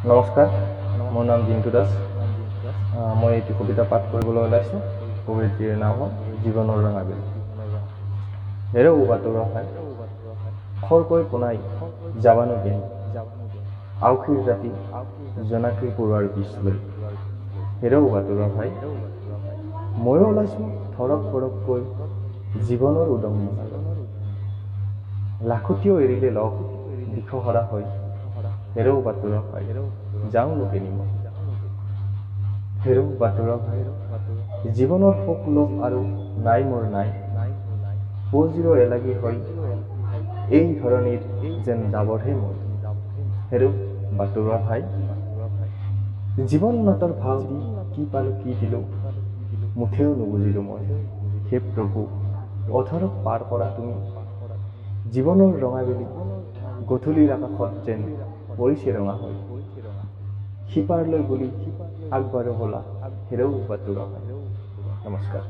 নমস্কাৰ, মোৰ নাম জিন্তু দাস। মই এটি কবিতা পাঠ কৰিবলৈ ওলাইছোঁ। কবিতাটিৰ নাম হ'ল জীৱনৰ ৰঙাবেলি। হেৰৌ বাটৰুৱা ভাই, খৰকৈ পোনাই যাবানো কেনি? আউসীৰ ৰাতি জোনাকীৰ পৰুৱাৰ পিছ লৈ। হেৰৌ বাটৰুৱা ভাই, ময়ো ওলাইছোঁ থৰক বৰককৈ জীৱনৰ উদং মনালৈ। লাখুটিও এৰিলে লগ দিশহাৰা হৈ। হেৰৌ বাটৰুৱা ভাই, যাওঁনো কেনি মই? হেৰৌ বাটৰুৱা ভাই, জীৱনৰ শোক লোভ আৰু নাই মোৰ নাই। পুঁজিৰ এলাগী হৈ এই ধৰণীৰ যেন জাবৰহে মই। হেৰৌ বাটৰুৱা ভাই, জীৱন নাটৰ ভাও দি কি পালো কি দিলো মুঠেও নুবুজিলো মই। হে প্ৰভু, অধৰক পাৰ কৰা তুমি। জীৱনৰ ৰঙাবেলি গধূলিৰ আকাশত যেন পৰিছে ৰঙা হৈ। সিপাৰলৈ বুলি আগবাঢ়ো ব'লা, হেৰৌ বাটৰুৱা ভাই। নমস্কাৰ।